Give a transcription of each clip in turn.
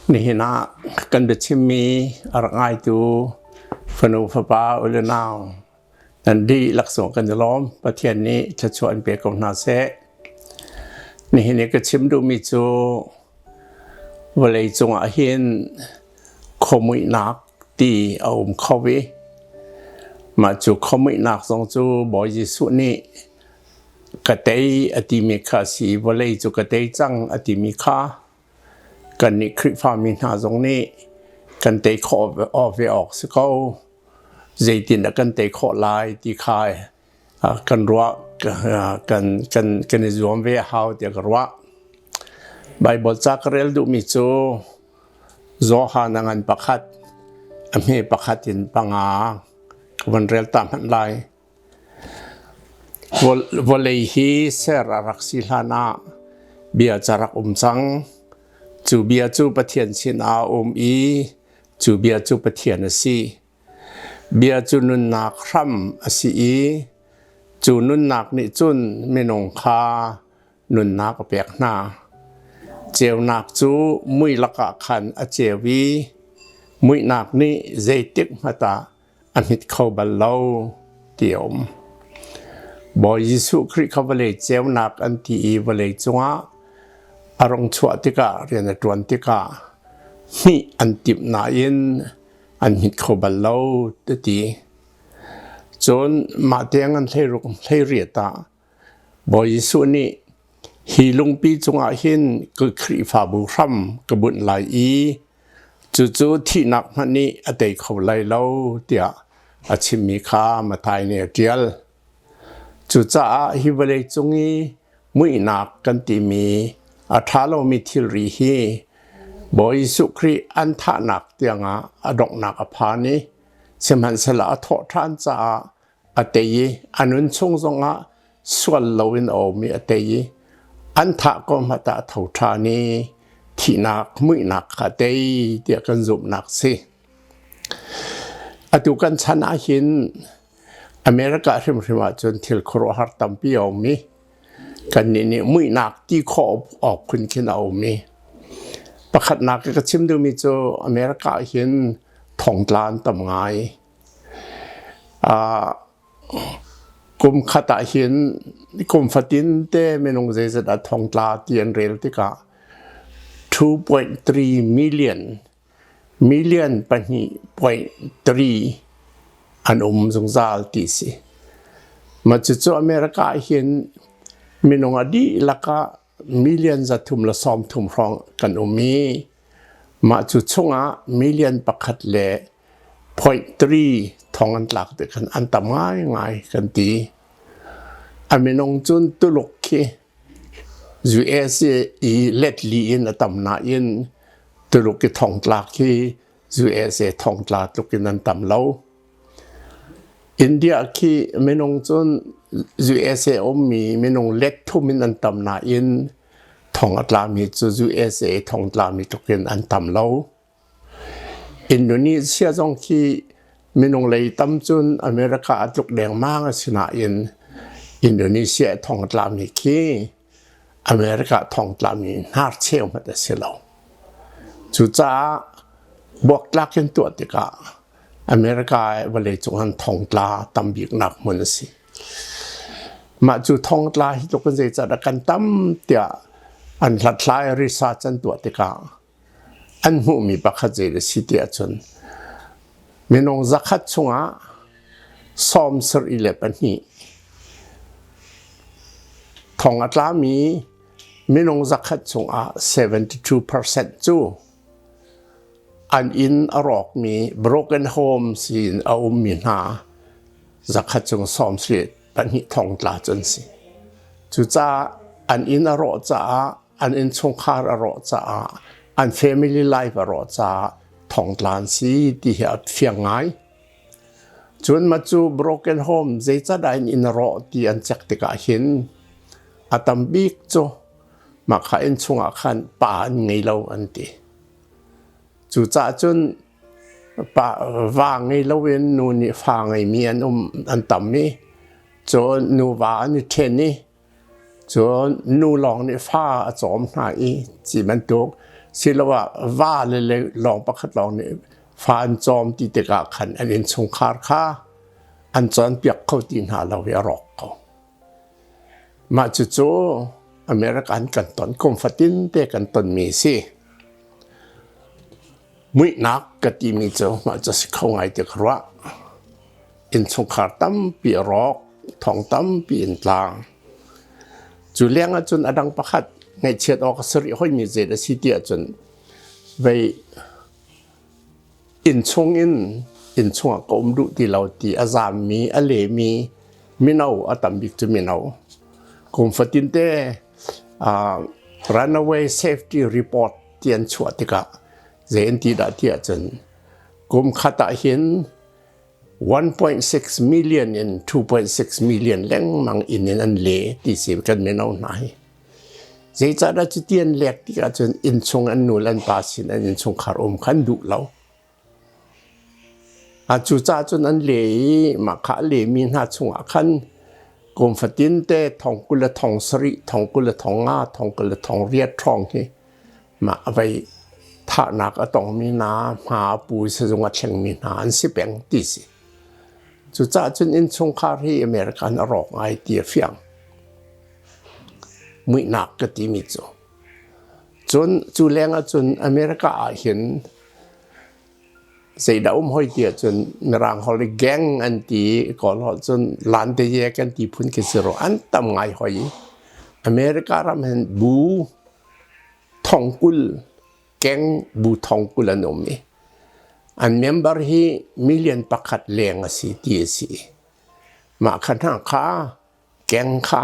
Nihin ah kan biachimmi a rak ngaitu fanu fapa u le nau nan dihlak zong kan i lawm. Pathian nih thluachuah in pe ko hna seh. Nihin i ka chim duhmi cu vawlei cungah hin khuamuihnak ti a um kho i mah cu khuamuihnak zong cu Bawi Jesuh nih ka tei a timi kha a si i vawlei cu ka tei cang a timi kha Kannih Khrihfami hna zong nih kan tei khawh ve awk si ko. Zeitin dah kan tei khawh lai ti kha kan ruah kan kan kan i zuam ve a hau tiah ka ruah. Baibal ca ka rel duhmi cu Johan a ngan pakhat, a hme pakhat in panga ka van rel ta hmanh lai. Vawlei hi ser a rak si hlanah bia ca rak um cang. Cu bia cu Pathian sinah a um i cu bia cu Pathian a si. Bia cu nunnak hram a si i cu nunnak nih cun minung kha nunnak a pek hna. Ceunak cu mui lakah khan a ceu i muihnak nih zeitik hmanh ah a hmit kho bal lo ti a um. Bawi Jesuh Khrih kha vawlei ceunak an ti i vawlei cungah a rung chuah tikah rian a ṭuan tikah hmih an timh nain an hmit kho bal lo ti. Cun mah tiang an hleiruk hleiriat ah Bawi Jesuh nih hi lungpi cungah hin ka Khrihfabu hram ka bunh lai i cucu thihnak hmanh nih a tei kho lai lo tiah a chimmi kha Matthai nih a ṭial. Cucaah hi vawleicung i muihnak kan timi a ṭha lomi thilri hi Bawi Jesuh Khrih an thahnak tiangah a donghnak a phan i sihmanhsehlaw a thawh ṭhan caah a tei i a nun chung zongah sual loin a um i a tei i an thah ko hmanh ah a tho ṭhan i thihnak muihnak kha a tei tiah kan zumhnak si. Atu kan chan ah hin America hrimhrim ahcun thil khuaruahhar tampi a um i kannih nih muihnak ti khawh awk phun khin a um i pakhatnak ka chim duhmi cu America ah hin thongtla an tam ngai. Kum khat ah hin kum fatin te minung zeizat ah thongtla ti an rel tikah 2.3 million million 2.3 an um zungzal ti si. Mah cucu America ah hin minung a dihlak ah million 330 hrawng kan um i mah cu chungah million pakhat le 0.3 thong an tlak ti khan an tam ngaingai kan ti. A minung cun Tuluk khi US i let li in a tam nain Tuluk i thongtlak khi USA thongtla tluk in an tam lo. India khi minung cun USA ummi minung let thum in an tam nain thong a tlami cu USA thong tlami tluk in an tam lo. Indonesia zong khi minung lei tam cun America a tluk dengmang a si nain Indonesia thong a tlami khi America thong tlami hnarcheu hmanh a si lo. Cucaah buaktlak in tuah tikah America vawleicung an thongtla tambiknak hmun a si. Mah cu thongtla hi tluk in zeicahdah kan tam tiah an hlathlai research an tuah tikah An hmuhmi pakhat zei a si ti ahcun minung zakhat chungah 74 thong a tlami minung zakhat chungah 72% cu an inn a rawkmi broken homes in a ummi hna zakhat chung 72 thong tla cu an si. Cucaah an inn a rawh caah an innchungkhar a rawh caah an family life a rawh caah thongtla an si ti hi a fiang ngai. Cun mah cu broken home zeicadah in inn a rawh ti an check tikah hin a tam bik cu mah kha innchung ah khan pa an ngei lo an ti. Cucaah cun pa va ngei loin nu nih fa ngeimi an um an tam i cun nuva an i ṭhen i. Cun nu lawng nih fa a cawm hna i ci bantuk siloah va le lawng pakhat lawng nih fa an cawm ti tikah khan an innchungkhar kha an cawnpiak kho ti hna lo i a rawk ko. Mah cucu American kan ton kum fatin te kan tonmi a si. Muihnak ka timi cu mah cu si kho ngai ti ka ruah. Innchungkhar tampi a rawk, thong tampi in tlang. Cu leng ahcun a dang pakhat ngaihchiat awk a si rih hoimi zei a si ti ahcun vei innchung in innchung ah ka um duh ti lo ti a zaammi a lemi mino a tam bik cu mino. Kum fatin te runaway safety report ti an chuah tikah zei an ti dah ti ahcun kum khat ah hin 1.6 million in 2.6 million lengmang inn in an le ti si kan mino hna hi. Zeicahdah cuti an lek tik ahcun innchung an nu le an pa sin an innchungkhar um kha an duh lo. A cucaah cun an le i mah kha a lemi hna chungah khan kum fatin te thong 20 le thong sarih, thong 20 le thong nga, thong 20 le thong riat hrawng hi mah a vei thahnak a tongmi hna, hma a pu sizung a thlengmi hna an si peng ti si. Cucaah cun innchungkhar hi American a rawk ngai ti a fiang. Muihnak ka timi cu. Cun cu leng ahcun America ah hin zeidah um hoi ti ahcun Mirang holh i gang an ti i Kawl holh cun lanteye kan ti phun khi si rua an tam ngai hoi. America ram hin bu thong 20 gang bu thong 20 an um i an member hi million pakhat leng a si ti a si. Mah kha hna kha gang kha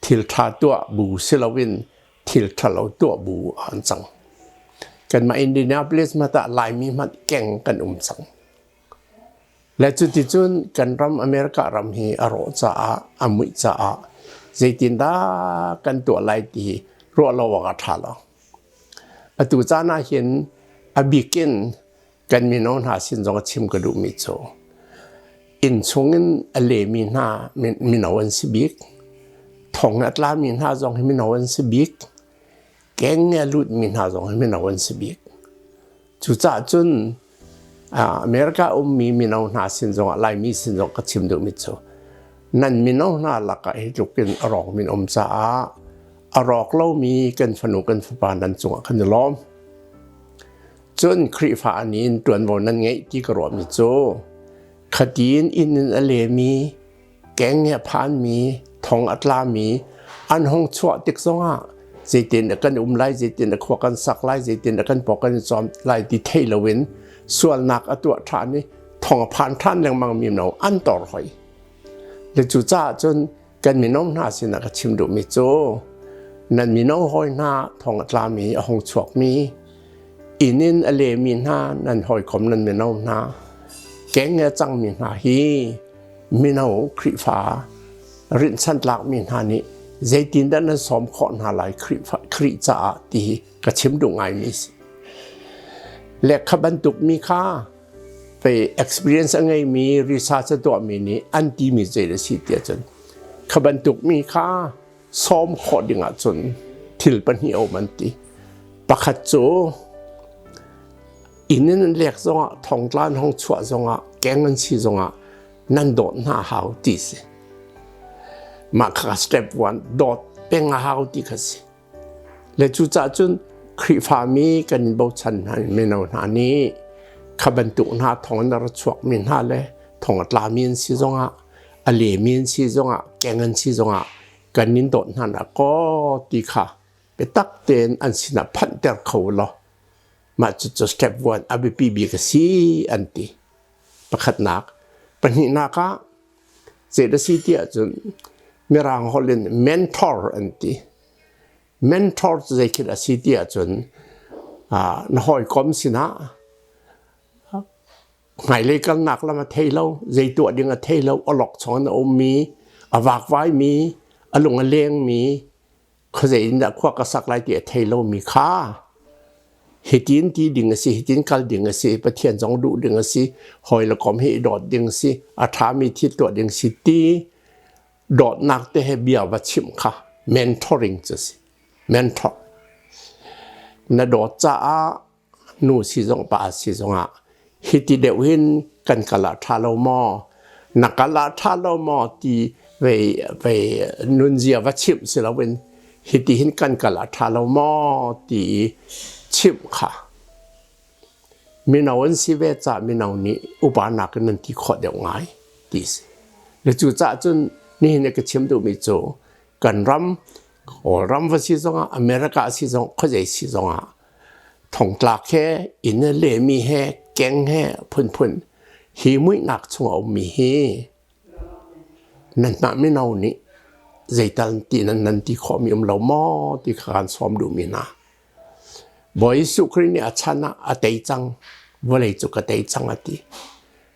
thil ṭha tuah bu si loin thil ṭhalo tuah bu ah an cang. Kanmah Indianapolis hmanh ah Laimi hmanh keng kan um cang. Le cuticun kan ram America ram hi a rawh caah, a muih caah zeitindah kan tuah lai ti ruah lo awk a ṭha lo. Atu caan ah hin a bik in kan mino hna sin zong a chim ka duhmi cu inn chungin a lemi hna mino an si bik thong a tlami hna zong hi mino an si bik keng a lutmi hna zong hi mino an si bik cucaah cun America ummi mino hna sin zongah Laimi sin zong ka chim duhmi cu nan mino hna lakah hi tluk in a rawk min um caah a rawk lomi kan fanu kan fapa nan cungah kan i lawm. Cun Khrihfa nih in ṭuanvo nan ngeih ti ka ruahmi cu khatin inn in a lemi, keng a phanmi, thong a tlami an hung chuah tik zongah zeitin kan um lai, zeitin khua kan sak lai, zeitin kan paw kan i cawm lai ti thei loin sualnak a tuah ṭhan i thong a phan ṭhan lengmang mi no an tor hoi. Le cucaah cun kan mino hna sinah ka chim duhmi cu nan mino hawi hna thong a tlami a hung chuakmi inn in a lemi hna nan hawikom nan mino hna keng a cangmi hna hi mino Khrihfa rinhchan tlakmi hna nih zeitindah nan sawm khawh hna lai Khrihfa Khrih caah ti hi ka chim duh ngaimi si. Le kha bantuk mi kha pei experience a ngeimi research a tuahmi nih an timi zei a si tiah cun kha bantuk mi kha sawm khawh ding ahcun thil pahnih a um an ti. Pakhat cu inn in an lek zongah thongtla an hong chuah zongah keng an si zongah nan dawt hna hau ti si. Mah kha step one dawt peng a hau ti kha si. Le cucaah cun Khrihfami kan in bochan hna mino hna nih kha bantuk hna thong in a ra chuakmi hna le thong a tlami an si zongah a lemi an si zongah keng an si zongah kan in dawt hna nak kaw ti kha biatak tein an sinah phanhter kho law mah cucu step one a biapi bik a si an ti. Pakhatnak. Pahnihnak ah zei a si ti ahcun Mirang holh in mentor an ti. Mentor cu zeikhit a si ti ahcun na hawikom sinah hmailei kalnak lam a thei lo, zei tuah ding a thei lo, awlokchong in a ummi, a vakvaimi, a lung a lengmi, khuazei in dah khua ka sak lai ti a thei lomi kha hitin ti ding a si, hitin kal ding a si, Pathian zong duh ding a si, hawi le kom hi i dawt ding a si, a ṭhami thil tuah ding si ti dawtnak te he bia va chimh kha. Mentoring cu si. Mentor. Na dawt caah nu si zong pa si zongah hiti deuh hin kan kal ah ṭha lo maw? Na kal ah ṭha lo maw ti ve ve nunzia va chimh si loin hiti hin kan kal ah ṭha lo maw ti chimh kha mino an si ve ca mino nih upa nakin nan ti khawh deuh ngai ti si. Le cucaah cun nihin i ka chim duhmi cu kan ram Kawlram va si zongah America si zong khuazei si zongah thongtlak he inn a lemi he keng he phunphun hi muihnak chung a ummi hi nanmah mino nih zeital ti nan nan ti khawhmi um lo maw ti kha kan sawm duhmi hna. Bawi Jesuh Khrih nih a chan ah a tei cang vawlei cu ka tei cang a ti.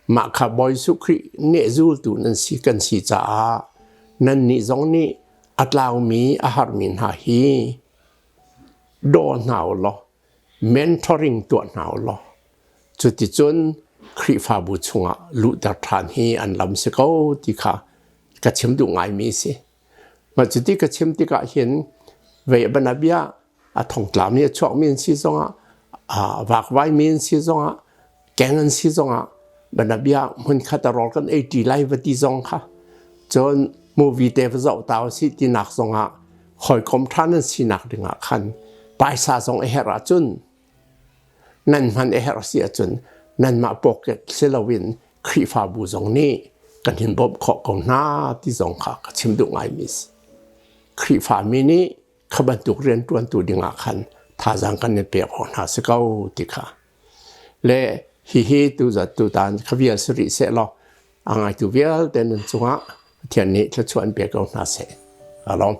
Mah kha Bawi Jesuh Khrih nih zultu nan si kan si caah nannih zong nih a tlaumi a harmi hna hi daw hna u law mentoring tuah hna u law cuticun Khrihfabu chungah luhter ṭhan hi an lam si ko ti kha ka chim duh ngaimi a si. Mah cuti ka chim tikah hin vei banabia a thongtlami a chuakmi an si zongah a vakvaimi an si zongah keng an si zongah banabia hmunkhat a rawl kan ei ṭi lai va ti zong kha cun movie te va zoh ta usih tinak zongah hawikom ṭha nan sinak dingah khan paisa zong a herh ahcun nan hman a herh si ahcun nanmah pocket si loin Khrihfabu zong nih kan hin bawmh khawh ko hna ti zong kha ka chim duh ngaimi si. Khrihfami nih kha bantuk rianṭuantu dingah khan thazaang kan in pek awk hna si ko ti kha. Le hihi tuzat tutan kha vial si rih seh law a ngaitu vialte nan cungah Pathian nih thluachuah an pe ko hna seh. Ka lawm.